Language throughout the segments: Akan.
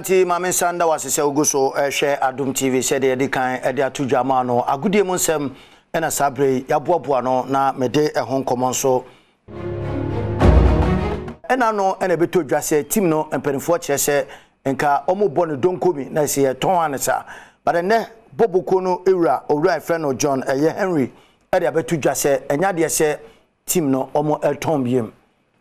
nti ma me nsa nda wo ase sɛ wogu so rehwɛ Adom TV sɛdeɛ yɛde kan de ato dwa maa no. Agodie mu nsɛm na saa berɛ yi yɛaboaboa ano na mede ɛho nkɔmmɔ nso Ɛna no na ɛbɛtɔ dwa sɛ team no mpanimfoɔ kyerɛ sɛ nka wɔbɔ no donkomi na sɛ yɛtɔn a ne saa. But ɛnnɛ bɔbɔ kuo no wura owura a yɛfrɛ no John ɛyɛ Henry de abɛto dwa sɛ ɛnyɛ adeɛ sɛ team no wɔtɔn biom.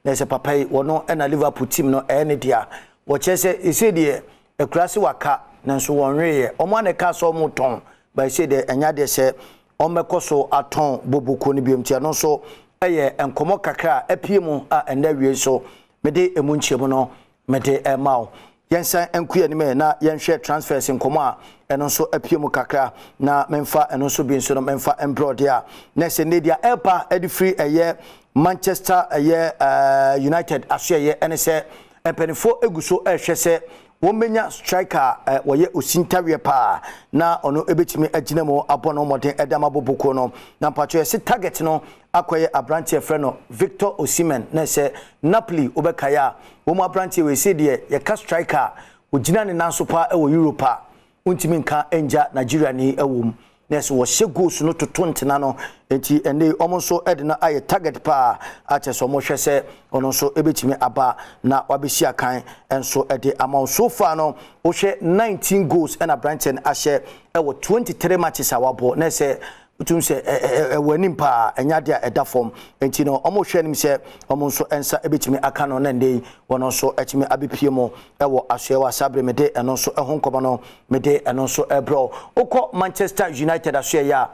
Na sɛ papa yi wɔno na Liverpool team no ɛyɛ ne dea. Wɔkyerɛ sɛ ɛsei deɛ akuraase waka nanso wɔnweeɛ. Wɔn a na ɛkaa sɛ wɔtɔn but ɛsei deɛ ɛnyɛ adeɛ sɛ wɔbɛkɔ so atɔn bobuku no bio nti ɛno nso yɛ nkɔmmɔ kakra a apue mu a ɛnnɛ awiei nso mede emu nkyerɛmu no mede rema wo. Yɛnsan nko yɛn anim ɛ na yɛnhwɛ transfers nkɔmmɔ a ɛno nso apue mu kakra na memfa ɛno nso bi nso no memfa mbrɛ wo deɛ a na ɛsɛ nnɛ deɛ ɛreba de firi ɛyɛ Manchester ɛyɛ United asoɛyɛ ɛne sɛ Mpaninfoɔ gu so rehwɛ sɛ wɔbɛnya striker a wɔyɛ osintaweɛ paa na ɔno bɛtumi agyina mu abɔ ne ho mmɔden de ama Bobo kuo no. Na mpakyɛw yɛse target no akɔyɛ abranteɛ yɛfrɛ no Victor Osimhen na ɛsɛ Napoli wobɛkae a wɔn abranteɛ wei sei deɛ yɛka striker a ɔgyina ne nan so paa wɔ Europe a wontumi nka ngya Nigeriani wɔ mu na ɛsɛ wɔhyɛ goals no toto ntena no nti ɛnɛ yi wɔn nso de no ayɛ target paa a kyerɛ sɛ wɔhwɛ sɛ ɔno nso bɛtumi aba na wabɛsi akan nso de ama wo. So far no wohwɛ 19 goals ɛna aberanteɛ no ahyɛ ɛwɔ 23 matches a wabɔ na ɛsɛ wotum sɛ ɛwɔ anim paa ɛnyɛ adeɛ a ɛda fam nti no wɔn hwɛ anim sɛ wɔn nso nsa ɛbɛtumi aka no na ɛnɛ yi wɔn nso atumi abɛpie mu ɛwɔ asoɛ wɔ asabre mede ɛno nso ɛho nkɔmɔ no mede ɛno nso ɛbrɛ wo wokɔ Manchester United asoɛ yɛ a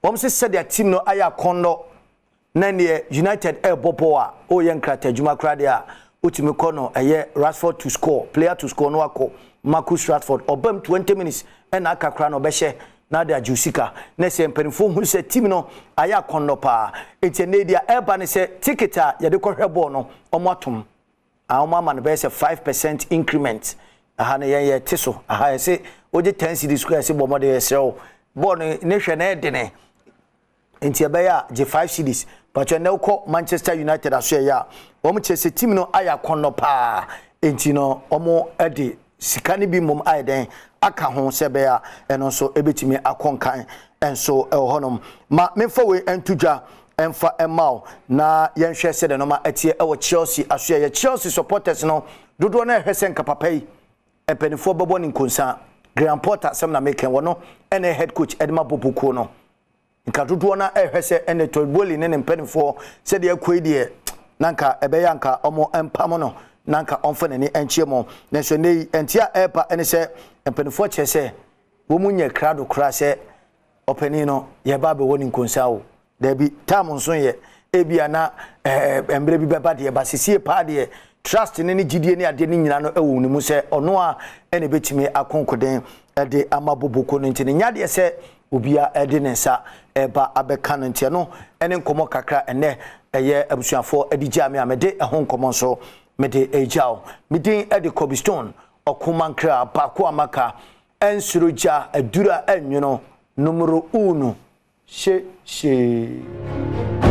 wɔn sɛ sɛdeɛ team no ayɛ akɔnnɔ Na neɛ United ɛrebɔ bɔɔl a ɔreyɛ nkrataa adwuma koraa deɛ a wotumi kɔ no ɛyɛ Rashford to score, player to score no akɔ Marcus Rashford ɔbam 20 minutes ɛna aka koraa na ɔbɛhyɛ na ade agye wo sika. Na sɛ mpanimfoɔ hunu sɛ team no ayɛ akɔnnɔ paa nti ɛnnɛ yi deɛ ɛreba ne sɛ ticket a yɛde kɔhwɛ bɔɔl no wɔn atom a wɔn ama no bɛyɛ sɛ 5% increment. Aha no yɛn yɛte so aha yɛse wogye 10 cedis koraa yɛse bɔ mmɔden yɛsrɛ wo bɔɔl no ne hwɛ na ɛdene. Nti ɛbɛyɛ a gye 5 cedis. Pakyɛ nnɛ wokɔ Manchester United asoɛeɛ a, wɔn kyerɛ sɛ team no ayɛ akɔnnɔ paa. Nti no wɔn de sika no bi mmom ayɛ dɛn aka ho sɛ ɛbɛyɛ a ɛno nso ɛbɛtumi akɔ nkan nso wɔ hɔnom. Ma memfa wei nto dwa mfa mma wo na yɛnhwɛ sɛdeɛ nnoɔma ɛteɛ wɔ Chelsea asoɛeɛ. Chelsea supporters no dodoɔ no ɛhwɛ sɛ nka papa yi mpanimfoɔ bɛbɔ ne nkonsa. Graham Potter asɛm na meka yi, wɔno ɛna ɛyɛ head coach de ma Bobo kuo no. Nka dodoɔ no ara rehwɛ sɛ ɛnɛ Todd Boehly ne ne mpanimfoɔ sɛdeɛ ɛkɔ yi deɛ na nka ɛbɛyɛ a nka wɔmpam no na nka ɔmfa n'ani nkyerɛ mu. Nanso ɛnnɛ yi nteɛ a ɛreba ne sɛ mpanimfoɔ kyerɛ sɛ wɔn nyɛ krado koraa sɛ ɔpanin no yɛreba abɛwɔ ne nkonsa o. Daabi, time nso yɛ ebia na ɛɛ mmerɛ bi bɛba deɛ ba sesie paa deɛ trust ne ne gyidie ne adeɛ no nyinaa no wɔ ne mu sɛ ɔno a ɛna ɛbɛtumi akonkoden de ama boboko no nti no nyɛ adeɛ sɛ Obia de ne nsa reba abɛka no nti ɛno ne nkɔmmɔ kakra ɛnnɛ ɛyɛ abusuafoɔ de gyaa me a mede ɛho nkɔmmɔ nso mede regya wo. Me din de Kobe Stone, ɔko mankra baako a maka, ɛnsoro gya, aduru a ɛnwono, numero uno, hye hyee.